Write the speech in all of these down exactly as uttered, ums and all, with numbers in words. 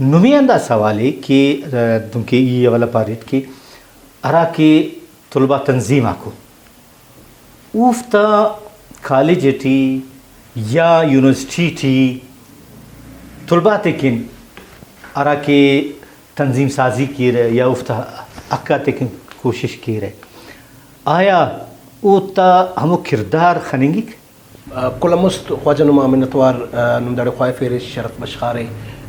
نمے آن دا سوال ءِ کہ، آ، دنکہ ای اولا پاریٹ کہ ہرا کہ طلبہ تنظیم آکو، اوفتا کالج ٹی یا یونیورسٹی ٹی طلبہ تیکن ہرا کہ تنظیم سازی کیرہ یا اوفتا حق آتیکن کوشش کیرہ، آیا اوتا ہمو کردار خننگک؟ آ، کل آن مست خواجہ نما منتوار، آ، نم داڑے خواہفیرے شرف بشخارے،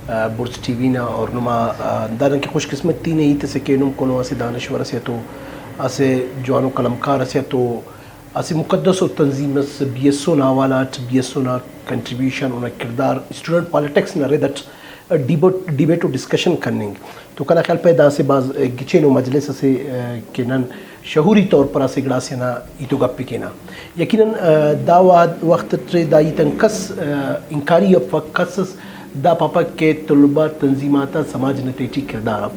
آ، بڑز ٹی وی نا، اور نما، آ، دادان کہ خوش قسمتی نا ہیت اسے کہ نم کنو اسہ دانشور اسے اتو، اسہ جوانو قلمکار اسے اتو، اسہ مقدس و تنظیم اس بی ایس او نا حوالہ اٹ، بی ایس او نا کنٹریبیوشن، اونا کردار اسٹوڈنٹ پالیٹکس نا رد اٹ ڈیبیٹ، ڈیبیٹ و ڈسکشن کننگ۔ تو کنا خیال پائے دا اسہ بھاز گچینو مجلس اسے، ء، کہ نن شعوری طور پر اسہ گڑاسے نا ہیت و گپ ء کینہ۔ یقیناً، ء، دا واد-، وخت ٹی دا ہیت آن کس، ء، انکاری افک، کس اس دا پاپک کہ طلبہ تنظیمات آ سماج نا تہٹی کردار اف،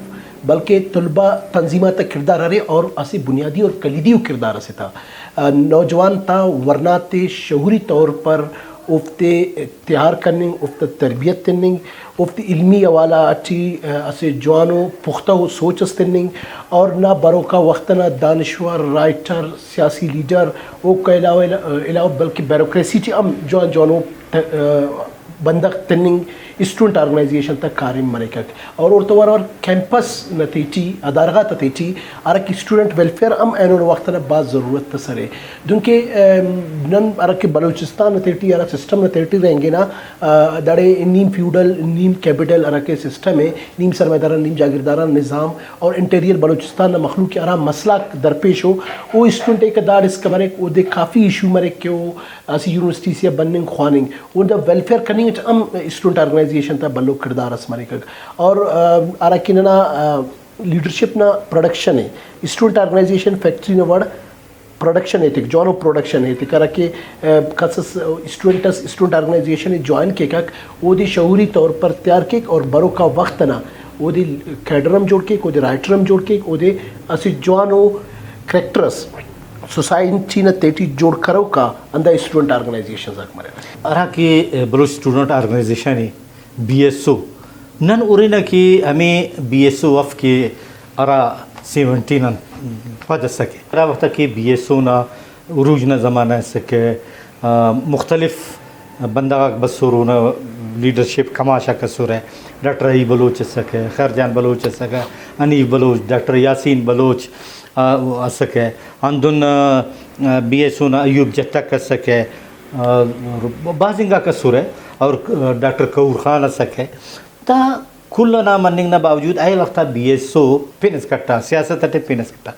بلکہ طلبہ تنظیمات آ کردار ارے اور اسہ بنیادی اور کلیدی ء کردار اسے تا، ء، نوجوان تا ورنا تے شعوری طور پر اوفتے تیار کننگ، اوفتا تربیت تننگ، اوفتے علمی حوالہ ٹی، ء، اسہ جوانو پختہ و سوچ اس تننگ، اور نا بروکا وخت انا دانشور، رائٹر، سیاسی لیڈر، اوکا علاوہ، علاوہ بلکہ بیوروکریسی ٹی ہم جوان جوانو ت-، ء، بندغ تننگ اسٹوڈنٹ آرگنائزیشن تا کاریم مریکک۔ اور اوڑتون وار وار کیمپس نا تہٹی، ادارہ غاتا تہٹی ہرا کہ اسٹوڈنٹ ویلفیئر ہم اینو وخت انا بھاز ضرورت اس ارے۔ دنکہ، ام، نن ہرا کہ بلوچستان نا تہٹی ہرا سسٹم نا تہٹی رہینگنہ، آ، داڑے نیم فیوڈل، نیم کیپیٹل ہرا کہ سسٹم ء، نیم سرمایہ داران، نیم جاگیرداران نظام اور انٹیریئر بلوچستان نا مخلوق ء ہرا مسئلہ آک درپیش ء، او اسٹوڈنٹ ایکا داڑسکا مریک، اودے کافی ایشو مریک کہ او اسہ یونیورسٹی سے آ بننگ، خواننگ، اوندا ویلفیئر کننگ اٹ ہم اسٹوڈنٹ آرگنائزیشن تا بھلو کردار اس مریکک۔ اور، آ، ہراکہ ننا، آ، لیڈرشپ نا پروڈکشن ء، اسٹوڈنٹ آرگنائزیشن فیکٹری نا وڑ پروڈکشن ایتک، جوانو پروڈکشن ایتک، ہراکہ، آ، کسس اسٹوڈنٹ اس اسٹوڈنٹ آرگنائزیشن ء جوائن کیکک، اودے شعوری طور پر تیار کیک اور بروکا وخت انا اودے کیڈر ہم جوڑ کیک، اودے رائٹر ہم جوڑ کیک، اودے اسہ جوانو کریکٹر اس سوسائٹی نا تہٹی جوڑ کروکا ہندا اسٹوڈنٹ آرگنائزیشنز آک مریرہ۔ ہرا کہ بلوچ اسٹوڈنٹ آرگنائزیشن ء، بی ایس او، نن ہرنہ کہ ہمے بی ایس او اف کہ ہرا سیونٹی نن پد اسکہ، ہرا وخت کہ بی ایس او نا عروج نا زمانہ اسکہ، آ، مختلف بندغ آک بسر، اونا لیڈرشپ کماش آک اسرہ، ڈاکٹر حبیب بلوچ اسکہ، خیر جان بلوچ اسکہ، حنیف بلوچ، ڈاکٹر یاسین بلوچ، آ، اسکہ، ہندن، آ، بی ایس او نا ایوب جتک اسکہ، آ، بھاز انگاک اسرہ، اور ڈاکٹر کہور خان اسکہ۔ دا کل انا مننگ نا باوجود ایلو وخت آ بی ایس او پن اس کٹا، سیاست اٹی پن اس کٹا۔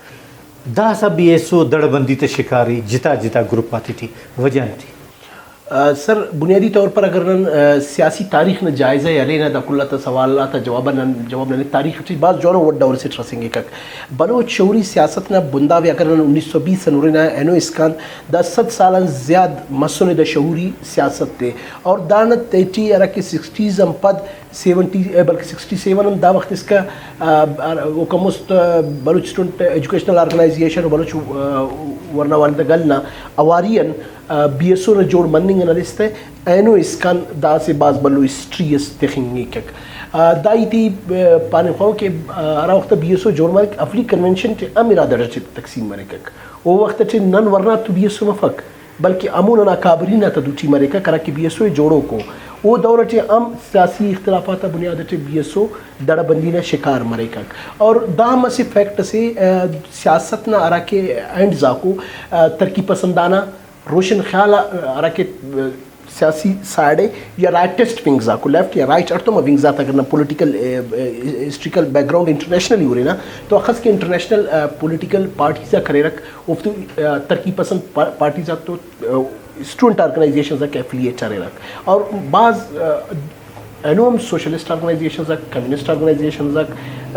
داسہ بی ایس او دڑ بندی تا شکاری جتا جتا گروپ آتیٹی، وجہ انت ء؟ آ، سر، بنیادی طور پر اگر نن، آ، سیاسی تاریخ نا جائزہ ء ہلینہ، دا کل آتا سوال آتا جواب نن، جواب ننے تاریخ ٹی بھاز جوانو وڈ ڈول اسیٹ رسینگکک۔ بلوچ شعوری سیاست نا بنداو ء اگر نن انیس سو بیس آن ہرنہ اینو اسکان، دا صد سال آن زیات مسنے دا شعوری سیاست ء۔ اور دانا تہٹی ہراکہ سکسٹیز آن پد سیونٹی، بلکہ سکسٹی سیون آن دا وخت اسکا، آ، اوکان مست، آ، بلوچ اسٹوڈنٹ ایجوکیشنل آرگنائزیشن و بلوچ، آ، ورنا والدہ گل نا اواری آن، آ، بی ایس او نا جوڑ مننگ انا لسٹ ء اینو اسکان دا اسہ بھاز بھلو ہسٹری اس تخنگ کیک۔ آ، دا ہیت ء، آ، پاننگ خواہو کہ، آ، ہرا وخت بی ایس او جوڑ مریک، اولی کنونشن ٹی ہم ارا دڑ اٹی تقسیم مریکک۔ او وخت اٹی نن ورنا تو بی ایس او مفک، بلکہ ہمو ننا اکابرین آتا دوٹی مریکک ہراکہ بی ایس او ء جوڑوک ء۔ او دور اٹی ہم سیاسی اختلافات آ بنیاد اٹی بی ایس او دڑہ بندی نا شکار مریکک۔ اور دا ہم اسہ فیکٹ اسے، آ، سیاست نا ہراکہ اینڈز آکو، آ، ترقی پسندانہ روشن خیال آ، ہراکہ، آ، سیاسی سائیڈ ء یا رائٹسٹ ونگز آکو، لیفٹ یا رائٹ ہڑتوما ونگز آتا اگر نن پولیٹیکل، آ، آ، ہسٹریکل بیک گراؤنڈ انٹرنیشنلی ہرنہ تو اخس کہ انٹرنیشنل، آ، پولیٹیکل پارٹیز آک ہریرک، اوفتو، آ، ترقی پسند پا-، پارٹیز آتو، آ، اسٹوڈنٹ آرگنائزیشنز آک ایفیلیٹ ہریرک اور بھاز، آ، اینو ہم سوشلسٹ آرگنائزیشنز آک، کمیونسٹ آرگنائزیشنز آک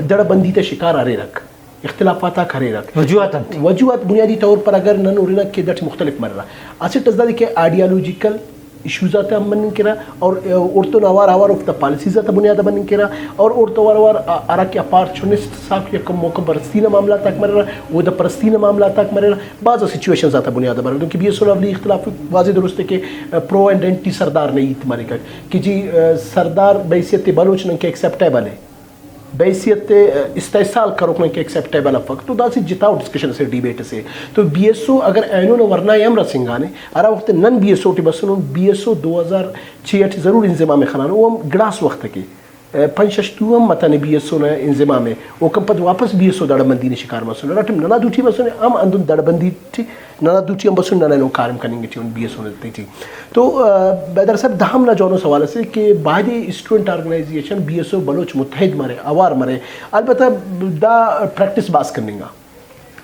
دڑہ بندی تا شکار ہریرک، اختلافات آک ہریرک۔ وجوہات انت؟ وجوہات بنیادی طور پر اگر نن ہرنہ کہ داٹی مختلف مریرہ۔ اسٹ اس دادے کہ آئیڈیالوجیکل ایشوز آتے ہم مننگ کیرہ، اور اوڑتون اوار اوار اوفتا پالیسیز آتا بنیاد آ مننگ کیرہ، اور اوڑتون اوار اوار ہراکہ اپارچونسٹ آک یا کم موقع پرستی نا معاملات آک مریرہ، عہدہ پرستی نا معاملات آک مریرہ، بھاز آ سچویشنز آتا بنیاد آ مریرہ۔ دنکہ بی ایس او نا اولی اختلاف واضح درست ءِ کہ پرو اینڈ اینٹی سردار نا ہیت مریک، کہ جی سردار بحیثیت بلوچ ننکہ ایکسیپٹیبل ءِ، بحیثیت استحصال کروک ننکہ ایکسیپٹیبل افک، تو دا اسہ جتا ءُ ڈسکشن اسے، ڈیبیٹ اسے۔ تو بی ایس او اگر اینو نا ورنا ءِ ہم رسینگانے، ہرا وخت نن بی ایس او ٹی بسنن، بی ایس او دو ہزار چھ ٹی ضرور انضمام ءِ خنانو، او ہم گڑاس وخت کہ پنچ شش تُو ہم متنے بی ایس او نا انضمام ءِ، اوکان پد واپس بی ایس او داڑہ بندی نا شکار مسنے، ہرا ٹائم ننا دوٹی مسنے ہم ہندن داڑہ بندی ٹی ننا دوٹی ہم بسنے، ننا اینو کاریم کننگ ٹی اُن بی ایس او نا تہٹی۔ تو، آ، بیدار صاحب، دا ہم نا جوانو سوال اسے کہ بایدے student organisation B S O Baloch متحد مرے، اوار مرے، البتہ دا پریکٹس بھاز کننگا۔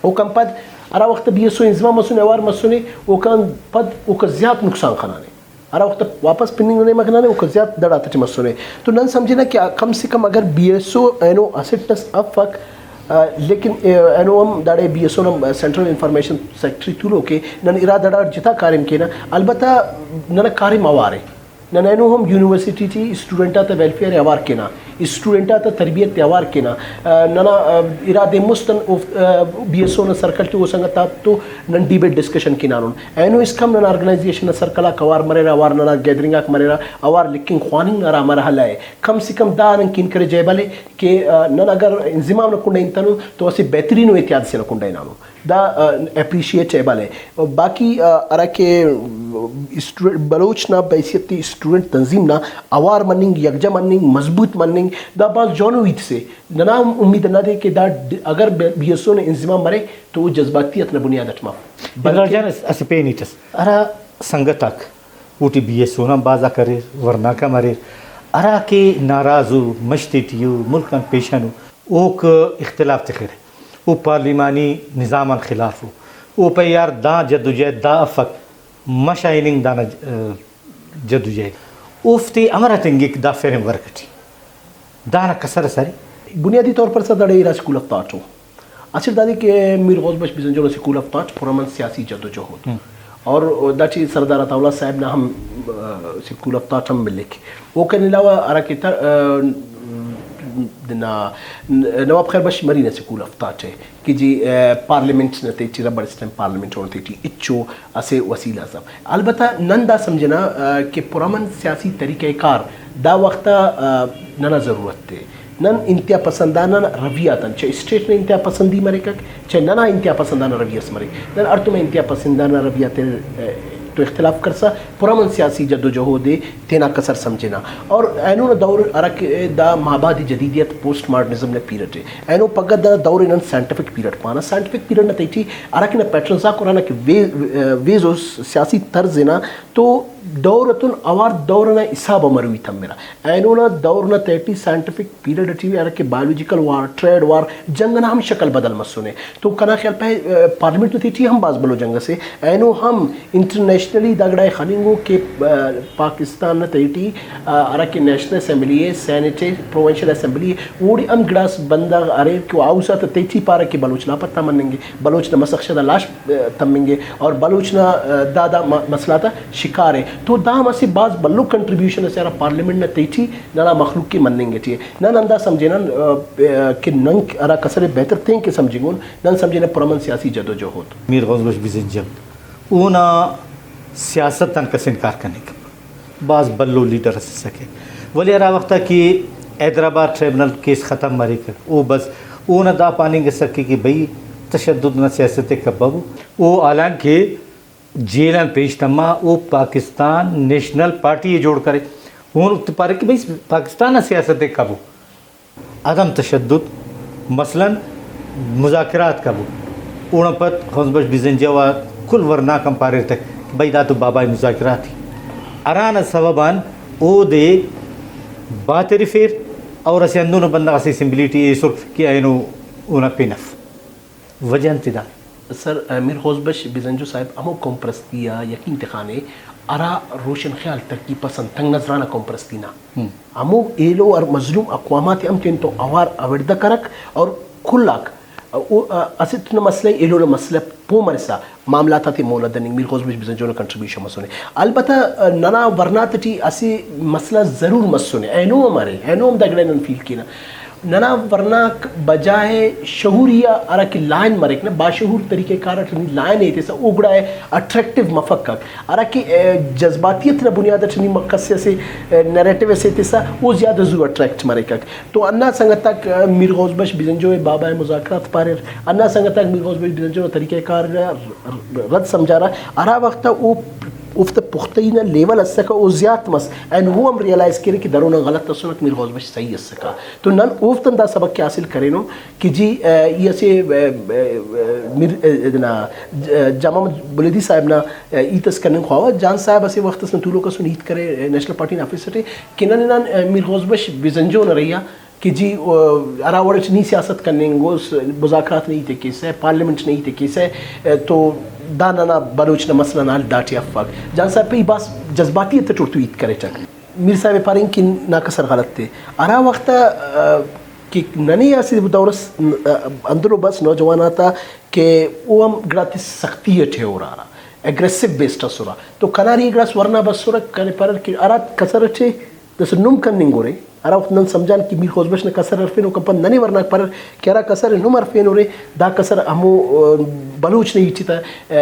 اوکان پد ہرا وخت بی ایس او انضمام مسنے، اوار مسنے، اوکان پد اوکا زیات نقصان خنانے، ہرا وخت واپس پننگ نا نیمہ خنانے، اوکا زیات دڑ آتیٹی مسنے۔ تو نن سمجھنہ کہ کم سے کم اگر بی ایس او اینو اسٹ اس افک، آ، لیکن، آ، اینو ہم داڑے بی ایس او نا سینٹرل انفارمیشن سیکرٹری تولوک ءِ، نن ارا دڑ آ جتا کاریم کینہ، البتہ ننا کاریم اوار ءِ۔ نن اینو ہم یونیورسٹی ٹی اسٹوڈنٹ آتا ویلفیئر ءِ اوار کینہ، اسٹوڈنٹ آتا تربیت ءِ اوار کینہ۔ آ، ننا، آ، ارا دے مست ان اوفت-، آ، بی ایس او نا سرکل ٹی او سنگت آتتو نن ڈیبیٹ ڈسکشن کنانن۔ اینو اسکان نن آرگنائزیشن نا سرکل آک اوار مریرہ، اوار ننا گیدرنگ آک مریرہ، اوار لکھنگ خواننگ نا ہرا مرحلہ ءِ، کم سے کم دا نن کین کرے جیبل ءِ کہ، آ، نن اگر انضمام نا کنڈ ءِ ہنتنن تو اسہ بہترین و احتیاط سے نا کنڈ ءِ ہنانن۔ دا، آ، اپریشیٹ ایبل ءِ۔ باقی، آ، ہراکہ اسٹوڈنٹ، بلوچ نا بحیثیت اسٹوڈنٹ تنظیم نا اوار مننگ، یکجا مننگ، مضبوط مننگ، دا بھاز جوانو ہیت سے۔ ننا ہم امید ہندادے کہ دا ڈ-، اگر بی-، بی ایس او نا انضمام مرے تو او جذباتیت نا بنیاد اٹ مف، ابرار بلکہ جان، اس-، اسہ پین ہیت اس، ہرا سنگت آک اوٹی بی ایس او نا بھاز آک اریر، ورناک ہم اریر، ہرا کہ ناراض ءُ، مش تیٹی ءُ، ملک آن پیشن ءُ، اوک اختلاف تخرہ، او پارلیمانی نظام آن خلاف ءُ، او پائے یار دا جدوجہد دا افک، مش آ ہننگ دانا ج-، جدوجہد، اوفتے امر ہتنگک دا فریم ورک ٹی؟ دانا کسر ئس ارے۔ بنیادی طور پر سر داڑے ارا اسکول آف تھاٹ ءُ۔ اسٹ دادے کہ میر غوث بخش بزنجو نا اسکول آف تھاٹ پرامن سیاسی جدوجہد۔ ہم۔ اور داٹی سردار عطا اللہ صاحب نا ہم، آ، اسکول آف تھاٹ ہم ملک۔ اوکان علاوہ ہرا کہ تا-، آ، دنا نواب خیر بخش مری نا اسکول آف تھاٹ ءِ کہ جی، آ، پارلیمنٹ نا تہٹی، ربڑ اسٹیمپ پارلیمنٹ اونا تہٹی ہچو اسہ وسیلہ اس اف۔ البتہ نن دا سمجھنہ، آ، کہ پرامن سیاسی طریقہ کار دا وخت آ، آ، ننا ضرورت ءِ۔ نن انتہا پسندانہ رویہ آتان، چاہے اسٹیٹ نا انتہا پسندی مریکک، چاہے ننا انتہا پسندانہ رویہ اس مریک، نن ہڑتوم آ انتہا پسندانہ رویہ تے، آ، تو اختلاف کرسا پرامن سیاسی جدوجہد ءِ تینا کسر سمجھنہ۔ اور اینو نا دور ہرا کہ دا مابعد جدیدیت، پوسٹ ماڈرنزم نا پیریڈ ءِ۔ اینو پگہ دا دور ءِ نن سائنٹیفک پیریڈ پانہ۔ سائنٹیفک پیریڈ نا تہٹی ہراکہ نا پیٹرنز آک اور ہراکہ وے-، ویز و سیاسی طرز نا تو دور اتون اوار دور ئنا حساب آ مروئی تمرہ۔ اینو نا دور نا تہٹی سائنٹیفک پیریڈ ٹی ہراکہ بایولوجیکل وار، ٹریڈ وار، جنگ ئنا ہم شکل بدل مسنے۔ تو کنا خیال پائے، آ، پارلیمنٹ نا تہٹی ہم بھاز بھلو جنگ ئسے۔ اینو ہم انٹرنیشنلی دا گڑائے خننگو کہ، آ، پاکستان نا تہٹی، آ، ہراکہ نیشنل اسمبلی ءِ، سینیٹ ءِ، پروونشل اسمبلی ءِ، اوڑے ہم گڑاس بندغ اریر کہ او ہاؤس آتا تہٹی پارہ کہ بلوچ لاپتہ مننگ ءِ، بلوچ نا مسخ شدہ لاش، آ، تمنگ ءِ اور بلوچ نا، آ، دا، دا م-، مسئلہ تا شکار ءِ۔ تو دا ہم اسہ بھاز بھلو کنٹریبیوشن اسے ہرا پارلیمنٹ نا تہٹی ننا مخلوق ءِ مننگ ٹی ءِ۔ نن ہندا سمجھنن، آ، کہ نن ہرا کسر ءِ بہتر تین کہ سمجھنگن، نن سمجھنہ پرامن سیاسی جدوجہد۔ میر غوث بخش بزنجو اونا سیاست آن کس انکار کننگ کپک۔ بھاز بھلو لیڈر اس ئسکہ، ولے ہرا وخت آ کہ حیدرآباد ٹریبونل کیس ختم مریک او بس اونا دا پاننگ ئسکہ کہ بھئی تشدد نا سیاست ءِ کبو۔ او حالانکہ جیل آن پیش تما، او پاکستان نیشنل پارٹی ءِ جوڑ کرے۔ اوہن اوفتے پارے کہ بھئی پاکستان نا سیاست ءِ کبو، عدم تشدد، مثلاً مذاکرات کبو۔ اوڑان پد غوث بخش بزنجو آ کل ورناک ہم پاریرتہ کہ بھئی دا تو بابائے مذاکرات ءِ۔ ہرانا سوب آن اودے باترفیر اور اسہ ہندنو بندغ اسہ اسمبلی ٹی ایسر کہ اینو اونا پن اف۔ وجہ انت ءِ دا؟ سر، میر غوث بخش بزنجو صاحب ہمو قوم پرستی آ یقین تخانے ہرا روشن خیال، ترقی پسند، تنگ نظرانہ قوم پرستی نا۔ ہم۔ ہمو ایلو اور مظلوم اقوامات ہم تینتون اوار اوڑدہ کرک اور کل آک او، ا، اسٹ نا مسئلہ ءِ ایلو نا مسئلہ پہہ مرسا معاملات آتے مون آ دننگ میر غوث بخش بزنجو نا کنٹریبیوشن مسنے۔ البتہ، ا، ننا ورنا تیٹی اسہ مسئلہ ضرور مسنے، اینو ہم ارے، اینو ہم دا گڑا نن فیل کینہ۔ ننا ورناک بجائے شعوری آ ہرا کہ لائن مریک نا، باشعور طریقہ کار اٹ نی لائن ءِ ایتسہ او گڑا اٹریکٹیو مفکک۔ ہرا کہ، ا، جذباتیت نا بنیاد اٹ نی م-، کس اسہ، ا، نیریٹو اسے ایتسہ او زیادہ زو اٹریکٹ مریکک۔ تو ہندا سنگت آک، ا، میر غوث بخش بزنجو ءِ بابا ءِ مذاکرات پاریر، ہندا سنگت آک میر غوث بخش بزنجو نا طریقہ کار ءِ رد سمجھارہ۔ ہرا وخت آ او، اوفتا پختگی نا لیول اسکہ، او زیات مس، اینو او ہم ریئلائز کیرہ کہ درو نن غلط اسنک، میر غوث بخش صحیح اسکہ۔ تو نن اوفتان دا سبق ءِ حاصل کرینن کہ جی، ا، ای اسہ، ا، ا، ا، میر، ا، ادنا، ج-، جامع مسجد بلیدی صاحب نا، ا، ہیت اس کننگ خواوہ۔ جان صاحب اسہ وخت اس نا تولوک اسن ہیت کرے، ا، نیشنل پارٹی نا آفس اٹی کہ نن ہنان، ا، میر غوث بخش بزنجو نا رہی آ کہ جی، او، ہرا وڑ اٹ نی سیاست کننگ اس، مذاکرات نا ہیت ءِ کیسہ، پارلیمنٹ نا ہیت ءِ کیسہ، تو دا ننا بلوچ نا مسئلہ نا حل داٹی افک۔ جان صاحب پہ ای بھاز جذباتی اتٹ اوڑتون ہیت کریٹک۔ میر صاحب ءِ پارینگ کہ نا کسر غلط ءِ۔ ہرا وخت آ، آ، کہ ننے اسہ دور اس، آ، اندنو بس نوجوان آتا کہ او ہم گڑاتے سختی اٹ ءِ ہورارہ، ایگریسو بیسڈ ئسرہ۔ تو کنا ارے گڑاس ورنا بسرہ، کنے پاریر کہ ہرا کسر اٹ ءِ داسہ نم کننگ اُرے، ہرا وخت نن سمجھان کہ میر غوث بخش نا کسر ہرفین، اوکان پد ننے ورناک پاریر کہ ہرا کسر ءِ نم ہرفین اُرے، دا کسر ہمو، آ، بلوچ نا ہیت ءِ تا، آ،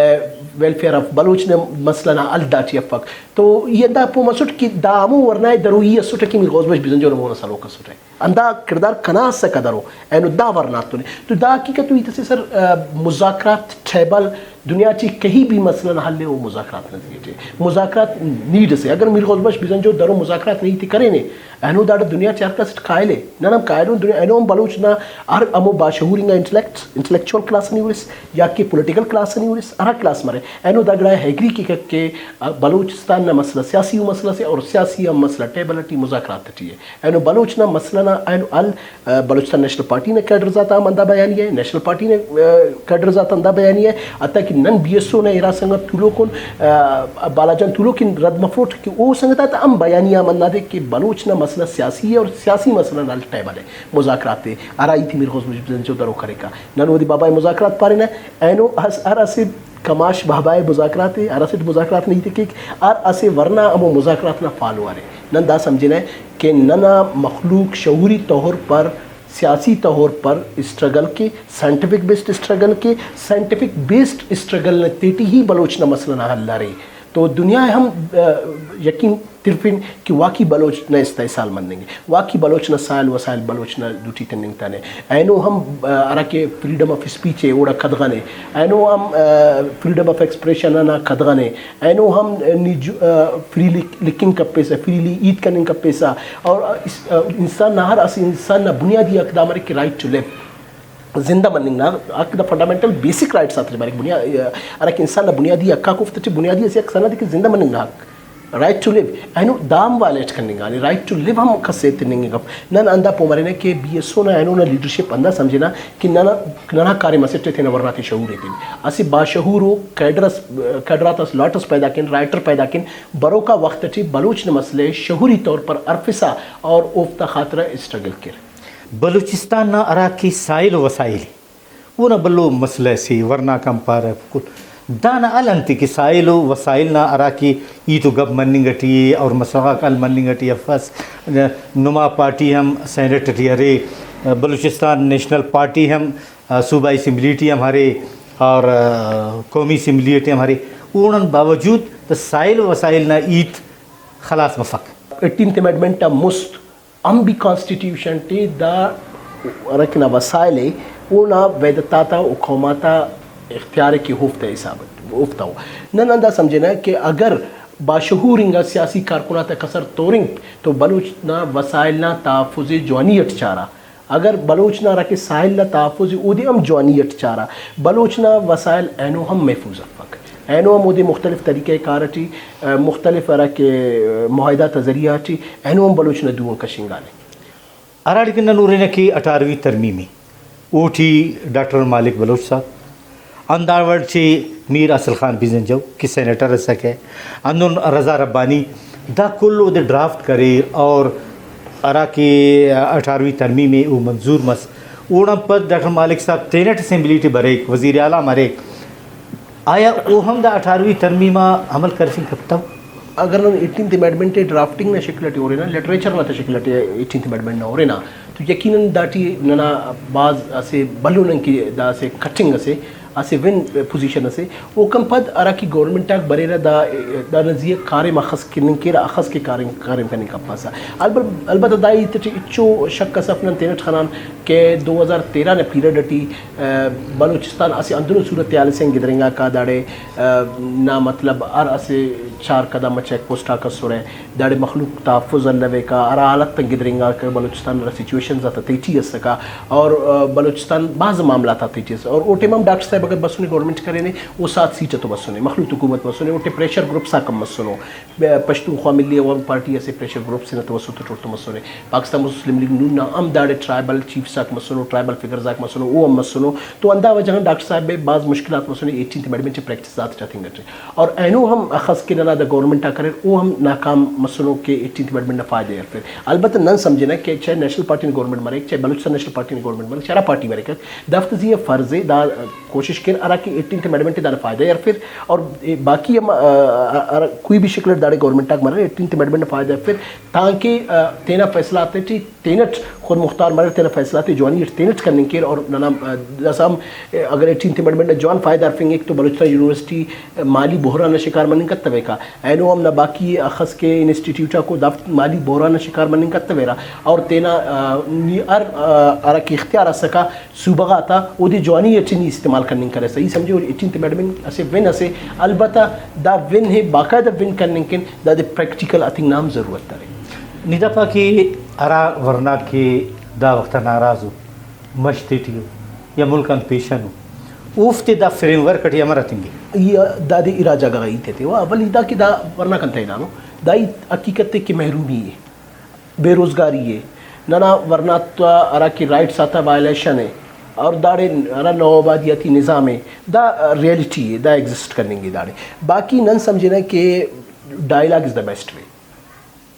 ویلفیئر آف بلوچ نا مسئلہ نا حل داٹی افک۔ تو ای ہندا پہہ مسٹ کہ دا ہمو ورنا ءِ درو ای اسٹ کہ میر غوث بخش بزنجو نا مون آ سلوک اسٹ۔ ہندا کڑدار کنا اسکہ درو، اینو دا ورناتون ءِ۔ تو دا حقیقت و ہیت اسے سر، آ، مذاکرات ٹیبل، دنیا ٹی کہیں بھی مسئلہ نا حل ءِ او مذاکرات نا ذریعہ ٹی۔ مذاکرات نیڈ اسے۔ اگر میر غوث بخش بزنجو درو مذاکرات نا ہیت ءِ کرینے، اینو داڑے دنیا ٹی ہر کس اٹ قائل ءِ۔ نن ہم قائل ان، دنیا، اینو ہم بلوچ نا ہر ہمو باشعور انگا انٹلیکٹ، انٹلیکچوئل کلاس آ نی ہُرس یا کہ پولیٹیکل کلاس آ نی ہُرس، ہرا کلاس مرے، اینو دا گڑا ایگری کیک کہ، آ، بلوچستان نا مسئلہ سیاسی و مسئلہ سے اور سیاسی ہم مسئلہ ٹیبل ٹی مذاکرات ٹی ءِ۔ اینو بلوچ نا مسئلہ نا اینو حل، آ، بلوچستان نیشنل پارٹی نا کیڈرز آتا ہم ہندا بیانیہ ءِ، نیشنل پارٹی نا، آ، کیڈرز آتا ہندا بیانیہ ءِ، حتیٰ کہ نن بی ایس او نا اراس آنگا تولوکن، آ، بالاجان تولوکن رد مفوٹ کہ او سنگت آتا ہم بیانیہ ہم ہندادے کہ بلوچ نا مسئلہ سیاسی ءِ اور سیاسی مسئلہ نا حل ٹیبل ءِ، مذاکرات ءِ، ہرا ہیت ءِ میر غوث بخش بزنجو درو کریکہ۔ نن اودے بابا ءِ مذاکرات پارینہ، اینو ہس-، ہر اسہ کماش بابا ءِ مذاکرات ءِ، ہر اسٹ مذاکرات نا ہیت ءِ کیک، ہر اسہ ورنا ہمو مذاکرات نا فالوور ءِ۔ نن دا سمجھنہ کہ ننا مخلوق شعوری طور پر، سیاسی طور پر اسٹرگل کے، سائنٹیفک بیسڈ اسٹرگل کے، سائنٹیفک بیسڈ اسٹرگل نا تیٹی ہی بلوچ نا مسئلہ نا حل ارے۔ تو دنیا ءِ ہم، آ، یقین ترفن کہ واقعی بلوچ نا استحصال مننگ ءِ، واقعی بلوچ نا ساحل وسائل بلوچ نا دوٹی تننگتنے۔ اینو ہم، آ، ہراکہ فریڈم آف اسپیچ ءِ اوڑا قدغن ءِ، اینو ہم، آ، فریڈم آف ایکسپریشن نا قدغن ءِ، اینو ہم نی جو، آ، فریلی لکھنگ کپیسہ، فریلی ہیت کننگ کپیسہ، اور اس، آ، انسان نا ہر اسہ انسان نا بنیادی حق دا مریک کہ رائٹ ٹو لیو۔ زندہ مننگ نا حق دا فنڈامنٹل بیسک رائٹس آتے بریک، بنیاد، ہراکہ انسان نا بنیادی حق آک، اوفتے ٹی بنیادی اسہ حق سنا دے کہ زندہ مننگ نا حق، رائٹ ٹو لیو، اینو دا ہم وائلیٹ کننگانے، رائٹ ٹو لیو ہم کس ءِ تننگ اف۔ نن ہندا پہہ مرینہ کہ بی ایس او نا اینو نا لیڈرشپ ہندا سمجھنہ کہ ننا، ننا کاریم اسٹ ءِ، تینا ورناتے شعور ایتن۔ اسہ باشعور و کیڈر اس، کیڈر آتا اسہ لاٹ اس پیدا کین، رائٹر پیدا کین، بروکا وخت ٹی بلوچ نا مسئلہ ءِ شعوری طور پر ہرفسا اور اوفتا خاطرہ اسٹرگل کیر۔ بلوچستان نا ہرا کہ ساحل و وسائل ءِ، اونا بھلو مسئلہ سے، ورناک ہم پارہ کل۔ دانا حل انت کہ ساحل و وسائل نا ہرا کہ ہیت و گپ مننگ ٹی ءِ اور مسئلہ غاک حل مننگ ٹی افس، نما پارٹی ہم سینیٹ ٹی ارے، بلوچستان نیشنل پارٹی ہم صوبائی اسمبلی ٹی ہم ارے اور قومی اسمبلی ٹی ہم ارے، اوڑان باوجود دا ساحل و وسائل نا ہیت خلاص مفک۔ ایٹینتھ امینڈمنٹ آ مست ہم بھی کانسٹیٹیوشن ٹی دا ہراکہ نا وسائل ءِ، اونا وحدت آتا و قوم آتا اختیار ءِ کہ اوفتا حساب اٹ اوفتا ءُ۔ نن ہندا سمجھنہ کہ اگر باشعور انگا سیاسی کارکن آتا کسر تورنگ تو بلوچ نا وسائل نا تحفظ ءِ جوانی اٹ چارہ، اگر بلوچ نا ہراکہ ساحل نا تحفظ ءِ اودے ہم جوانی اٹ چارہ، بلوچ نا وسائل اینو ہم محفوظ افک۔ اینو ہم اودے مختلف طریقہ کار ٹی، آ، مختلف ہراکہ معاہدہ تا ذریعہ ٹی اینو ہم بلوچ نا دو آن کشنگانے۔ ہراڑے کہ نن ہرنہ کہ اٹھارہویں ترمیم ءِ، اوٹی ڈاکٹر مالک بلوچ صاحب، ہنداوڑ ٹی میر اصل خان بزنجو کہ سینیٹر ئسکہ، ہندن رضا ربانی، دا کل اودے ڈرافٹ کریر اور ہرا کہ اٹھارہویں ترمیم ءِ او منظور مس، اوڑان پد ڈاکٹر مالک صاحب تینٹ اسمبلی ٹی بریک، وزیر اعلیٰ مریک، آیا او ہم دا اٹھارہویں ترمیم آ عمل کرفنگ کتو؟ اگر نن ایٹینتھ امینڈمنٹ ءِ ڈرافٹنگ نا شکل ٹی ہُرنہ، لٹریچر نا تہ شکل ٹی ایٹینتھ امینڈمنٹ نا ہُرنہ، تو یقیناً داٹی ننا بھاز اسہ بھلو نن کہ دا اسہ کٹنگ اسے، اسہ ون پوزیشن اسے۔ اوکان پد ہراکہ گورنمنٹ آک بریرہ، دا، دانا زی آ کاریم اخس کننگ کیرہ، اخس کہ کاریم، کاریم کننگ کپسہ۔ البت، البتہ دا ہیت ٹی ہچو شک اس اف، نن تینٹ خنان کہ دو ہزار تیرہ نا پیریڈ ٹی، آ، بلوچستان اسہ ہندنو صورتحال سے آن گدرینگاکا۔ داڑے، آ، نا مطلب ہر اسہ چار قدم آ چیک پوسٹ آک اسرہ، داڑے مخلوق تحفظ الویکہ، ہرا حالت آن گدرینگاکہ، بلوچستان ہرا سچویشنز آتا تہٹی اسکہ، اور، آ، بلوچستان بھاز معاملات آتا تہٹی ئس، اور او ٹائم ہم ڈاکٹر صاحب اگر بسنے گورنمنٹ کرینے، او سات سیٹ تو بسنے، مخلوط حکومت بسنے، اوٹی پریشر گروپس آک ہم مسنو۔ پشتونخوا ملی عوام پارٹی اسہ پریشر گروپ سے نا توسط اٹ اوڑتون مسنے۔ پاکستان مسلم لیگ نون نا ہم داڑے ٹرائبل چیفس آک مسنو، ٹرائبل فگرز آک مسنو، او ہم مسنو۔ تو ہندا وجہ غان ڈاکٹر صاحب ءِ بھاز مشکلات مسنے ایٹینتھ امینڈمنٹ ٹی پریکٹس آتے ٹی ہتنگ ٹی۔ اور اینو ہم اخس کہ ننا دا گورنمنٹ آک اریر، او ہم ناکام مسنو کہ ایٹینتھ امینڈمنٹ نا فائدہ ءِ ہرفر۔ البتہ نن سمجھنہ کہ چاہے نیشنل پارٹی نا گورنمنٹ مریک، چاہے بلوچستان نیشنل پارٹی نا گورنمنٹ مریک، چاہے ہرا پارٹی مریک، دافتے زی آ فرض ءِ دا کوشش کیر ہراکہ ایٹینتھ امینڈمنٹ دانا فائدہ ءِ ہرفر، اور باقی ہم، آ، آ، آ، کوئی بھی شکل اٹ داڑے گورنمنٹ آک مریر ایٹینتھ امینڈمنٹ نا فائدہ ءِ ہرفر، تانکہ، آ، تینا فیصلہ آتے ٹی تینٹ خود مختار مریر، تینا فیصلہ تے جوانی اٹ تینٹ کننگ کیر۔ اور ننا، آ، داسہ ہم، آ، اگر ایٹینتھ امینڈمنٹ نا جوان فائدہ ہرفنگک تو بلوچستان یونیورسٹی، آ، مالی بحران نا شکار مننگ کتویکہ۔ اینو ہم نا باقی اخس کہ انسٹیٹیوٹ آکو دافتے مالی بحران نا شکار مننگ کتویرہ۔ اور تینا، آ، نی ہر، آ، ہراکہ اختیار اسکہ صوبہ غاتا، اودے جوانی اٹی نی استعمال کننگ کریسہ۔ ای سمجھو ایٹینتھ امینڈمنٹ اسہ ون اسے، البتہ دا ون ءِ باقاعدہ ون کننگ کن دادے پریکٹیکل ہتنگ نا ہم ضرورت ارے۔ نی دا پا کہ ہرا ورنا کہ دا وخت آ ناراض ءُ، مش تیٹی ءُ یا ملک آن پیشن ءُ، اوفتے دا فریم ورک اٹی امر ہتنگے؟ ای دادے ارا جاگہ غا ہیت ایتے۔ وا اولی دا کہ دا ورناک انتئے ہنانو، دا ہیت حقیقت ءِ کہ محرومی ءِ، بے روزگاری ءِ، ننا ورنا تا ہرا کہ رائٹس آتا وائلیشن ءِ، اور داڑے ہرا نوآبادیاتی نظام ءِ، دا ریئلٹی ءِ، دا ایگزسٹ کننگ ءِ داڑے۔ باقی نن سمجھنہ کہ ڈائیلاگ از دا بیسٹ وے۔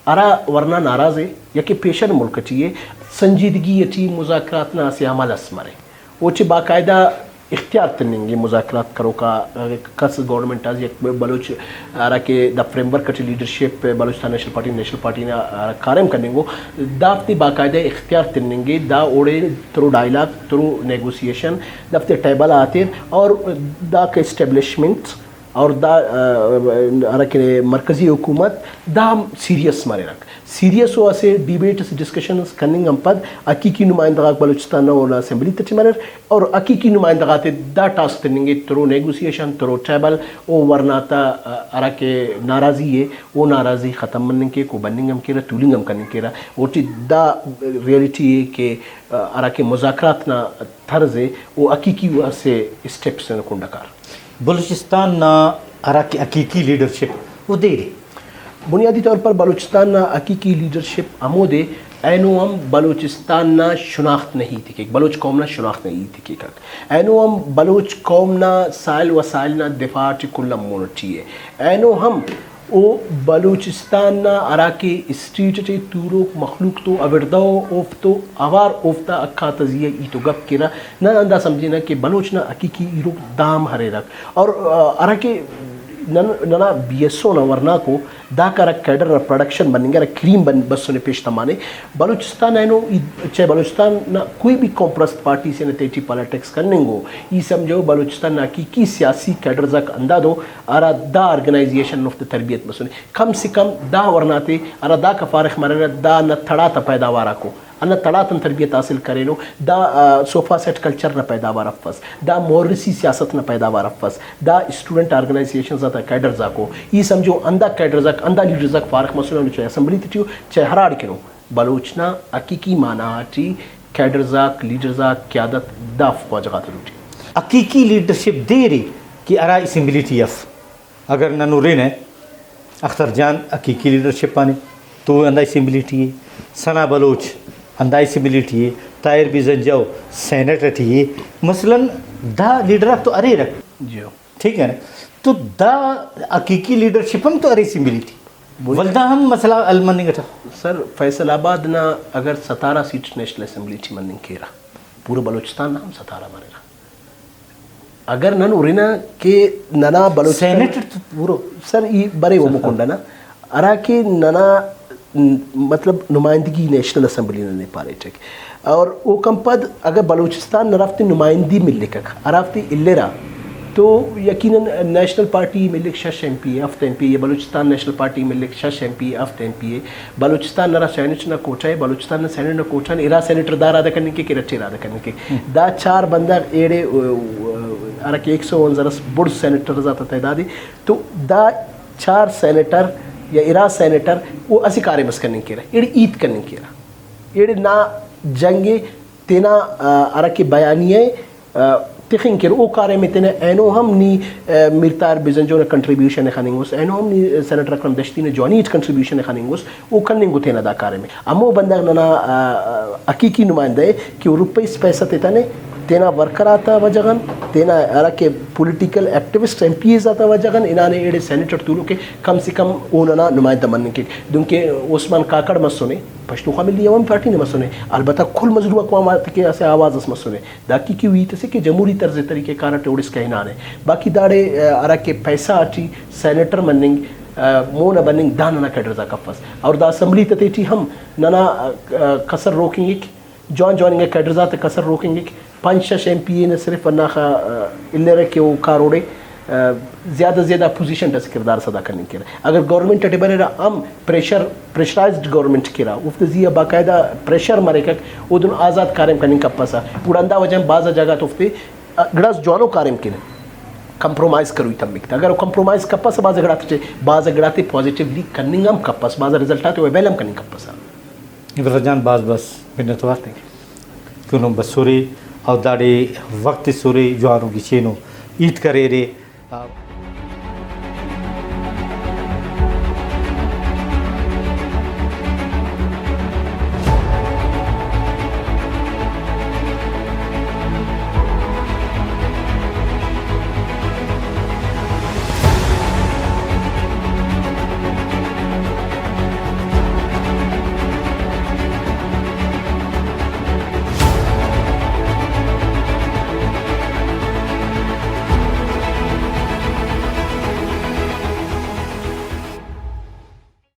ہرا ورنا ناراض ءِ یا کہ پیشن ملک اٹی ءِ، سنجیدگی اٹی مذاکرات نا اسہ عمل اس مرے، اوٹی باقاعدہ اختیار تننگ ءِ مذاکرات کروکا۔ کس گورنمنٹ آ یا بلوچ ہرا کہ دا فریم ورک اٹی لیڈرشپ بلوچستان نیشنل پارٹی، نیشنل پارٹی نا ہرا کاریم کننگو، دافتے باقاعدہ اختیار تننگ ءِ، دا اوڑے ترو ڈائیلاگ، ترو نیگوسیشن، دافتے ٹیبل آ آتیر، اور دا کہ اسٹیبلشمنٹ اور دا، آ، ہراکہ مرکزی حکومت دا ہم سیریس مریرک۔ سیریس و اسہ ڈیبیٹ، اسہ ڈسکشن اس کننگ آن پد حقیقی نمائندہ غاک بلوچستان نا اونا اسمبلی تیٹی مریر، اور حقیقی نمائندہ غاتے دا ٹاسک تننگے، ترو نیگوسیشن، ترو ٹیبل، او ورناتا، آ، ہراکہ ناراضی ءِ، او ناراضی ختم مننگ کیک، او بننگ ہم کیرہ، تولنگ ہم کننگ کیرہ۔ اوٹی دا ریئلٹی ءِ کہ، آ، ہراکہ مذاکرات نا طرز ءِ، او حقیقی اسہ اسٹیپ سے نا کنڈکار۔ بلوچستان نا ہراکہ حقیقی لیڈرشپ او دیر ءِ۔ بنیادی طور پر بلوچستان نا حقیقی لیڈرشپ ہمودے، اینو ہم بلوچستان نا شناخت نا ہیت ءِ کیک، بلوچ قوم نا شناخت نا ہیت ءِ کیکک۔ اینو ہم بلوچ قوم نا سائل وسائل نا دفاع ٹی کل ہم مون ٹی ءِ۔ اینو ہم او بلوچستان نا ہراکہ اسٹیٹ ٹی توروک مخلوق تو اوڑدہ ءُ، اوفتو اوار اوفتا حق آتا زی آ ہیت و گپ کیرہ۔ نن ہندا سمجھنہ کہ بلوچ نا حقیقی ایروک دا ہم ہریرک۔ اور، آ، ہراکہ نن، ننا بی ایس او نا ورناکو داکا ہرا کیڈر نا پروڈکشن بننگ ءِ، ہرا کریم بن-، بسنے پیش تمانے۔ بلوچستان اینو ای-، چاہے بلوچستان نا کوئی بھی قوم پرست پارٹی سے نا تہٹی پالیٹکس کننگ ءُ، ای سمجھو بلوچستان نا حقیقی سیاسی کیڈرز آک ہندادو ہرا دا آرگنائزیشن اوفتے تربیت مسنے۔ کم سے کم دا ورناتے ہرا داکا فارغ مریرہ، دا ہندا تڑاتا پیداوار آکو، ہندا تڑاتان تربیت حاصل کرینو۔ دا، آ، صوفہ سیٹ کلچر نا پیداوار افس، دا مورثی سیاست نا پیداوار افس، دا اسٹوڈنٹ آرگنائزیشنز آتا کیڈرز آکو۔ ای سمجھو ہندا کیڈرز آک، ہندا لیڈرز آک فارغ مسنو، چاہے اسمبلی تیٹی ءُ، چاہے ہراڑکن ءُ۔ بلوچ نا حقیقی معنی ٹی کیڈرز آک، لیڈرز آک، قیادت دا اف خواجہ غاتے دوٹی۔ حقیقی لیڈرشپ دیر ءِ کہ ہرا اسمبلی ٹی اف۔ اگر نن ہرنہ، اختر جان حقیقی لیڈرشپ آنے تو ہندا اسمبلی ٹی ءِ، ثنا بلوچ ہندا اسمبلی ٹی ءِ، طاہر بزنجو سینیٹ ٹی ءِ، مثلاً دا لیڈر آک تو اریرک۔ جی ہو۔ ٹھیک ہے نا؟ تو دا حقیقی لیڈرشپ ہم تو ارے اسمبلی ٹی۔ بولی ولدا ہم مسئلہ حل مننگ اٹھ۔ سر، فیصل آباد نا اگر ستارہ سیٹ نیشنل اسمبلی ٹی مننگ کیرہ، پورا بلوچستان نا ہم ستارہ مریرہ۔ اگر نن ہرنہ کہ ننا بلوچستان سینیٹ تو پورو سر ای برے و مکنڈ نا، ہرا کہ ننا مطلب نمائندگی نیشنل اسمبلی ننے پاریٹک، اور اوکان پد اگر بلوچستان نا ہرافتے نمائندی ملکک، ہرافتے الرہ، تو یقیناً نیشنل پارٹی ملک شش ایم پی اے، ہفت ایم پی اے، بلوچستان نیشنل پارٹی ملک شش ایم پی اے، ہفت ایم پی اے، بلوچستان نا ہرا سینیٹ نا کوٹہ ءِ، بلوچستان نا سینیٹ نا کوٹہ آن ارا سینیٹر دا رادہ کننگ کیک، ارٹی ارادہ کننگ کیک۔ دا چار بندغ ایڑے، ا، ا، ہرا کہ ایک سو انزرہ ئس بڑز سینیٹرز آتا تعداد ءِ، تو دا چار سینیٹر یا ارا سینیٹر او اسہ کاریم ئس کننگ کیرہ، ایڑے ہیت کننگ کیرہ، ایڑے نا جنگ ءِ تینا، ا، ہرا کہ بیانیہ ءِ، ا، تخنگ کیر۔ او کاریم ءِ تینا اینو ہم نی، ا، میر طاہر بزنجو نا کنٹریبیوشن ءِ خننگ اس، اینو ہم نی سینیٹر اکرم دشتی نا جوانی اٹ کنٹریبیوشن ءِ خننگ اس، او کننگ ءُ تینا دا کاریم ءِ۔ ہمو بندغ ننا، ا، ا، حقیقی نمائندہ ءِ کہ او روپئی اس پیسہ تتنے، تینا ورکر آتا وجہ غان، تینا ہرا کہ political activist M P As آتا وجہ غان ہنانے ایڑے سینیٹ اٹ تولوک کہ کم سے کم او ننا نمائندہ مننگ کیک۔ دنکہ عثمان کاکڑ مسنے، پشتونخوا ملی عوامی پارٹی نا مسنے، البتہ کل مظلوم اقوام آتے کہ اسہ آواز اس مسنے۔ دا حقیقی ہیت اسے کہ جمہوری طرز طریقہ کار اٹ اوڑسکا ہنانے۔ باقی داڑے، آ، ہرا کہ پیسہ ٹی سینیٹر مننگ، آ، مون آ بننگ، دا ننا کیڈرز آک افس۔ اور دا اسمبلی تا تیٹی ہم ننا، آ، آ، کسر روکنگک، جوان جوان انگا کیڈرز آتے کسر روکنگک۔ پنچ شش ایم پی اے نا صرف ہنداخہ، آ، الرہ کہ او کاروڑے، آ، زیادہ زیادہ اپوزیشن ٹی اسہ کردار اس ادا کننگ کیرہ۔ اگر گورنمنٹ اٹی بریرہ ہم پریشر، پریشرائزڈ گورنمنٹ کیرہ، اوفتے زی آ باقاعدہ پریشر مریکک، اودن آزاد کاریم کننگ کپسہ۔ گڑا ہندا وجہ غان بھاز آ جاگہ غاتا اوفتے گڑاس جوانو کاریم کینہ، کمپرومائز کروئی تمک تہ۔ اگر او کمپرومائز کپسہ بھاز آ گڑاتے ٹی، بھاز آ گڑاتے پازیٹیولی کننگ ہم کپس، بھاز آ رزلٹ آتے اویل ہم کننگ کپسہ۔ عبرت جان، بھاز بھاز منت وار تینکہ نم بسورے اور داڑے وخت تسورے، جوانو گچینو ہیت کریرے۔